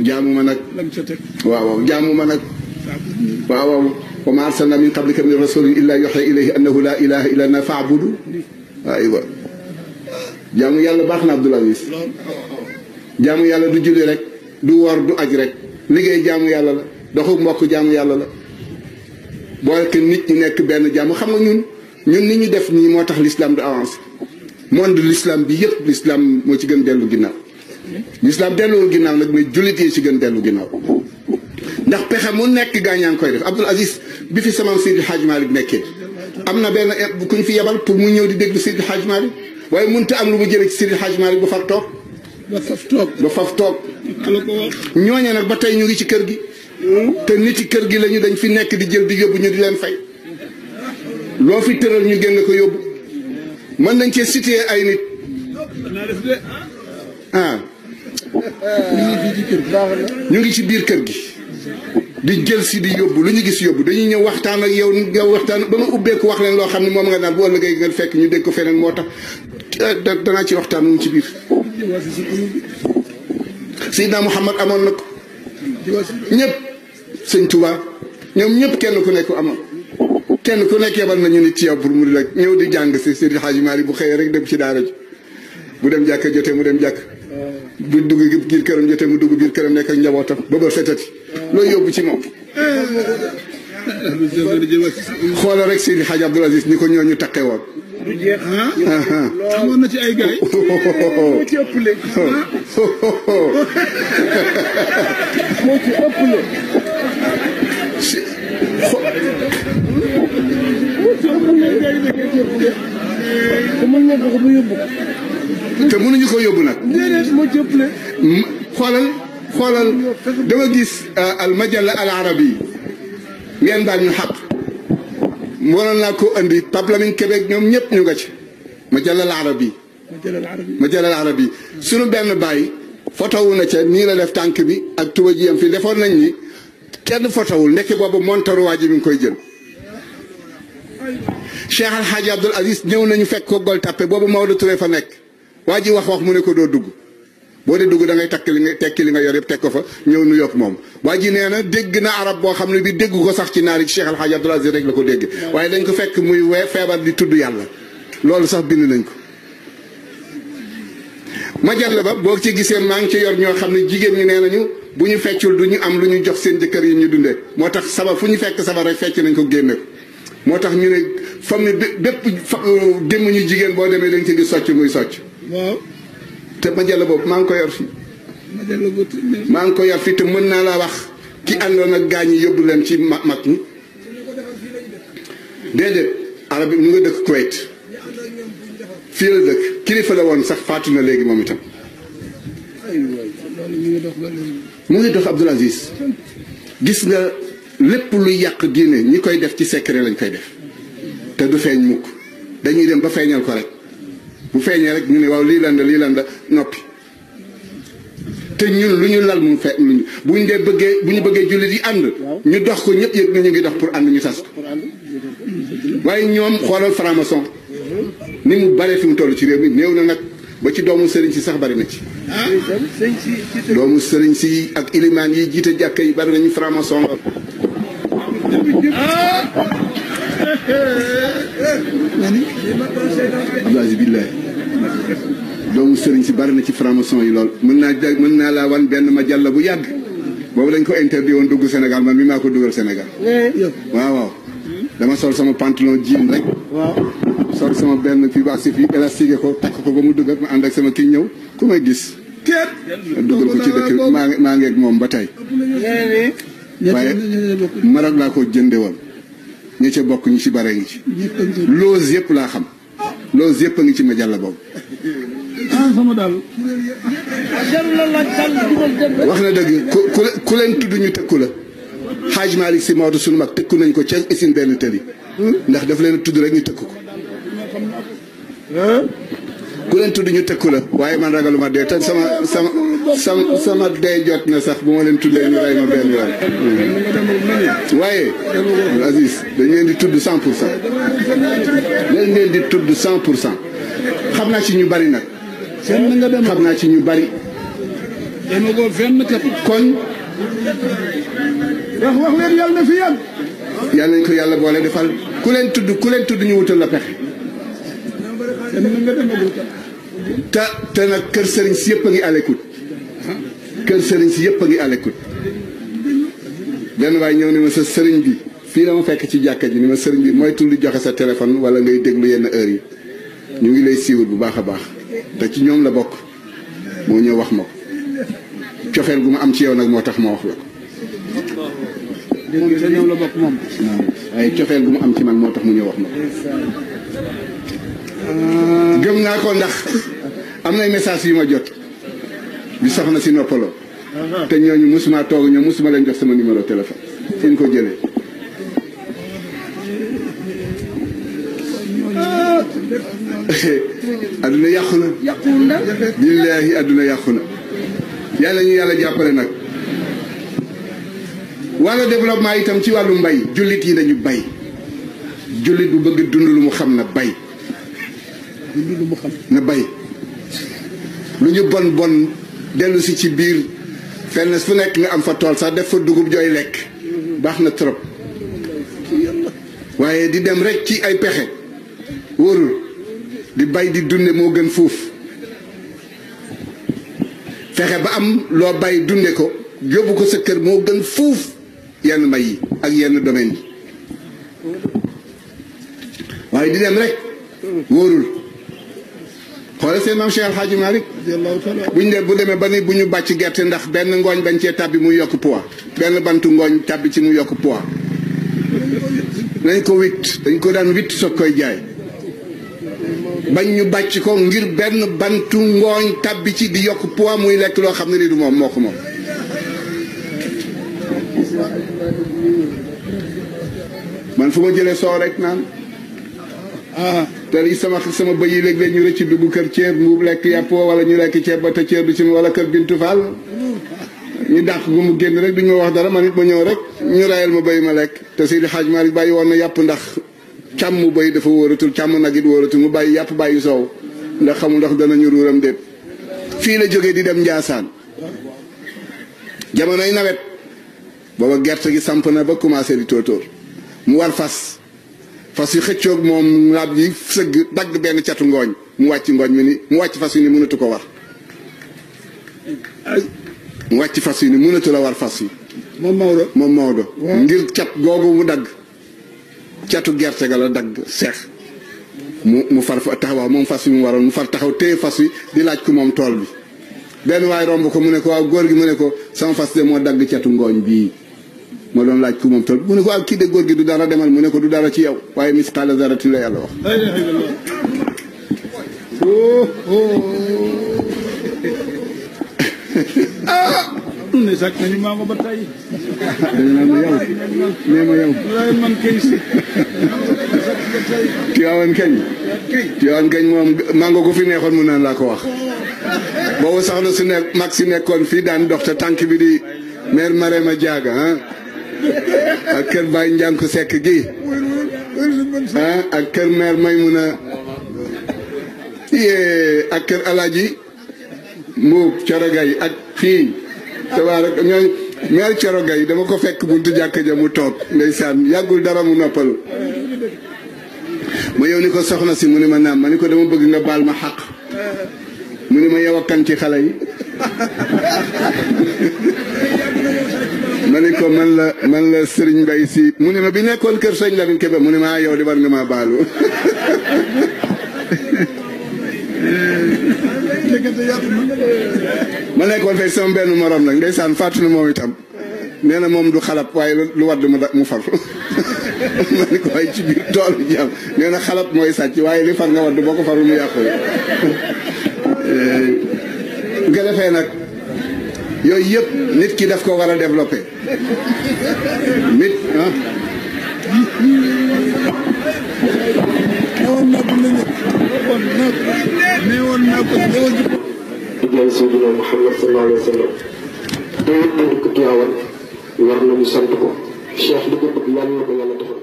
jaamu ma nag waaw jaamu ma nag waaw wa ma arsalna min qablika min rasulin illa yuha ilayhi annahu la ilaha illa ana fa'budu aywa jaamu yàlla baax na Abdoul Aziz jaamu yàlla du julli rek du woor du aj rek liggéey jaamu yàlla la doxu mbokk jaamu yàlla la boole que nit ñi nekk benn jaamu xam nga ñun ni ñu def nii moo tax l'islam du avancé monde l'islam bi yëpp l'islam moo ci gën dellu ginnaaw l'islam delluwul ginnaaw nag mais jullit yi ci gën dellu ginnaaw ndax pexe mu nekk gaañaa ngi koy def Abdoul Aziz bi fi sama Seydi Hadj Malick nekkee am na benn kuñ fi yebal pour mu ñëw di déglu Seydi Hadj Malick waaye mënut a am lu mu jëlee ci Seydi Hadj Malick ba faf toog ñooñe nag ba tey ñu ngi ci kër gi te nit ci kër gi lañu dañ fi nekk di jël di yóbbu ñu di leen fay loo fi tëral ñu génn ko yóbbu mën nañ cee cité ay nit ñu ngi ci biir kër gi di jël si di yóbbu lu ñu gis yóbbu dañuy ñëw waxtaan ak yow nga waxtaan ba nga ubbeeku wax leen loo xam ne moom nga naan bu ëllëgee nga fekk ñu dégg ko feneen moo tax danaa ci waxtaan mu ci biir Seydina Muhammad amoon na ko ñëpp sëñ Touba ñoom ñëpp kenn ku nekk amoon kenn ku nekk yebal nañu nit ci yow pour mu di la ñëw di jàng si Seydi Hadji Malick bu xëyee rek dem ci daara ji bu dem jàkk jotee mu dem jàkk bu dugg biir këram jotee mu dugg biir këram nekk ak njabootam ba ba fetati loolu yóbbu ci moom xoola rek Seydi Hadji Abdoul Aziz ni ko ñooñu taqee woon amoon na ci ay gaay moo ci ëppale moo ci ëppale te mënuñu ko yóbbu nag moo ci ëppale xoolal dama gis al majalla al arabi ngeen baal ñu xaq mënoon naa ko andi Pape Lamine Québec ñoom ñëpp ñu nga ci majalla al arabi suñu benn bàyyi fotowu na ca nii la def tànk bi ak tuba ji yam fii defoon nañ ni kenn fotowul nekk boobu montaru waa ji mi ngi koy jël Cheikh Al Hadji Abdoul Aziz ñëw nañu fekk ko Gueule Tapée boobu Maodo Touré fa nekk waa ji wax mu ne ko doo dugg boo dee dugg da ngay tekki li nga yor yëpp teg ko fa ñëw nu yokk moom waa ji nee na dégg na arab boo xam ne bi dégg ko sax ci naari Cheikh Al Hadji Abdoul Aziz rek la ko dégg waaye dañ ko fekk muy feebar di tudd yàlla loolu sax bind nañ ko majalla ba boo ci gisee maa ngi ci yor ñoo xam ne jigéen ñi nee nañu bu ñu feccul du ñu am lu ñu jox seen jëkkër yi ñu dundee moo tax sabar fu ñu fekk sabar rek fecc nañ ko génne ko moo tax ñu ne famille bépp démm ñu jigéen boo demee dañ ci gis socc muy socc waaw te majalla boobu maa ngi ko yor fii maa ngi ko yor fii te mën naa laa wax ki àndoon ak gaañ yi yóbbu leen ci mag ñi déedéet arab bi mu nga dëkk Kuwait fii la dëkk kilifa la woon sax faatu na léegi moom itam mu ngi dox Abdoul Aziz gis nga lépp luy yàq diine ñi koy def ci secret lañ koy def te du feeñ mukk dañuy dem ba feeñal ko rek bu feeñee rek ñu ne waaw lii lan la noppi te ñun lu ñu lal mu fe bu ñu bëggee jullit yi ànd ñu dox ko ñëpp yëg na ñu ngi dox pour ànd ñu tas ko waaye ñoom xoolal franc-maçon ni mu bare fi mu toll ci réew mi néew na nag ba ci doomu sëriñ si sax bari na ci doomu sëriñ si ak ilimaan yi jiite jàkka yi bari nañu franc-maçon abdoulaye billahi doomu sëriñ si bari na ci franc-maçon yi lool mën naa laa wan benn ma jàll bu yàgg boobu dañ ko interdit woon dugg Sénégal man mi maa ko dugal Sénégal waaw dama sol sama pantalon jean rek sol sama benn fii baax si fii élastique ko takk ko ba mu dugg ma ànd ak sama kii ñëw ku may gis dugal ko ci dëkk maa ngeeg moom ba tey waaye Maroc laa ko jënde woon ñi ca bokk ñi ci bare ngi ci loose yëpp laa xam loose yëpp a ngi ci ma jàll boobu sama daal wax na dëgg ku leen tudd ñu tëkku la Hadj Malick Sy Maodo sunu mag tëkku nañ ko ca isin benn tëli ndax daf leen tudd rek ñu tëkku ko ku leen tudd ñu tëkku la waaye man ragaluma dee te sama dee jot na sax bu ma leen tuddee ñu rey ma benn yoon waaye Aziz dañ leen di tudd 100% dañ leen di tudd 100% xam naa ci ñu bari nag xam naa ci ñu bari dama ko fenn kat. kon wax leen yàlla na fi yàgg. yàlla nañ ko yàlla boole defal ku leen tudd ñu wutal la pexe. te nag kër sëriñ si yëpp a ngi à l'écoute. kër sëriñ si yëpp a ngi à l'écoute. benn waay ñëw ni ma sa sëriñ bi fii la ma fekk ci jàkka ji ni ma sëriñ bi mooy tulli joxe sa téléphone wala ngay déglu yenn heure yi ñu ngi lay siiwul bu baax a baax te ci ñoom la bokk moo ñëw wax ma ko cofeel gu ma am ci yow nag moo tax ma wax la ko. dégg nga ñoom la bokk moom. waaye cofeel gu mu am ci man moo tax mu ñëw wax ma ko. gëm naa ko ndax am nay message yu ma jot bi soxna si noppaloo. te ñooñu musuma toog ñoom musuma leen jox sama numéro téléphone fu ñu ko jëlee. adduna yàqu na. billaahi adduna yàqu na. yàlla ñu yàlla jàppale nag. wàllu développement itam ci wàllu mbay jullit yi nañu bay. jullit bu bëgg dund lu mu xam na bay. dund lu mu xam na bay. lu ñu bon bon dellu si ci biir. fenn fu nekk nga am fa tool sax def fa dugub jooy lekk baax na trop waaye di dem rek ci ay pexe wóorul di bay di dunde moo gën fuuf fexe ba am loo bay dunde ko yóbbu ko sa kër moo gën fuuf yenn mbay yi ak yenn domaine yi waaye di dem rek wóorul xoolal seen maam Cheikh El Hadji Malick bu demee ba ni bu ñu bàcc gerte ndax benn ngooñ bañ cee tàbbi muy yokk poids benn bantu ngooñ tàbbi ci mu yokk poids nañ ko witt dañ ko daan witt soog koy jaay bañ ñu bàcc ko ngir benn bantu ngooñ tàbbi ci di yokk poids muy lekk loo xam ne ni du moom moo ko moom man fu ma jëlee soow rek naan te lii sama bëy yi léeg-léeg ñu rëcc dugg kër ceeb mu lekk yàpp wala ñu lekk ceeb ba te ceeb du ci wala kër Bintu Fall ñu dàq gu mu génn rek duñu ma wax dara man it ma ñëw rek ñu rayal ma bëy ma lekk te Seydi Hadj Malick bàyyi woon na yàpp ndax càmm bëy dafa wóoratul càmm nag it wóoratul mu bàyyi yàpp bàyyi soow ndax xamul ndax danañu ruuram déet fii la jógee di dem Njaasaan jamonoy nawet booba gerte gi samp na ba commencé di tóotóor mu war fas yu xëccoog moom laab yi sëgg dagg benn catu ngooñ mu wàcc ngooñ mi ni mu wàcc fas yu ni mënatu ko war mu wàcc fas yu ni mënatu la war fas yi moom Maodo ngir cat googu mu dagg catu gerte ga la dagg seex mu far taxaw moom fas yi mu waroon mu far taxaw téye fas yi di laaj ko moom tool bi benn waay romb ko mu ne ko waaw góor gi mu ne ko sama fas de moo dagg catu ngooñ bii moo doon laaj ku moom tool mu ne ko ak kii de góor gi du dara demal mu ne ko du dara ci yow waaye misqaala daratin la yàlla wax ne sax nañu maama ba tey dañu naan yow nee ma yow man kay si Tiwaawan kañ moom mango gu fi neexoon mu naan laa ko wax boobu soxna su nekk mag si nekkoon fii daan dox te tànk bi di mère Marema Diaga ak kër Baye Njànku Sekk gi ak kër mère Maymuna ak kër Alaaji Mbuub Corogay ak fii tabarak ñooy mère Corogay dama ko fekk buntu jàkk ja mu toog ndeysaan yàggul dara mu noppalu ma yow ni ko soxna si mu ni ma naam ma ni ko dama bëgg nga baal ma xaq mu ni ma yow a kan ci xale yi ma ni ko man la Serigne Mbaye si mu ni ma bi nekkoon kër Sëñ Lamine Kébé mu ni ma yow di war nga maa baalu ma nekkoon fekk sama benn morom nag ndeysaan fàttu na moom itam nee na moom du xalab waaye lu wadd mu far ma ni ko waaye ci biir toolu jàmm nee na xalab mooy sàcc waaye li far nga wadd boo ko farul mu yàqu bu ko defee nag yooyu yëpp nit ki daf ko war a développé nit diglay Seydina Muhammad sallallahu alayhi wa sallam te it ñu dëkk Tiwaawan war nañu sant ko Cheikh li ko bëgg yàlla na ko yàlla defal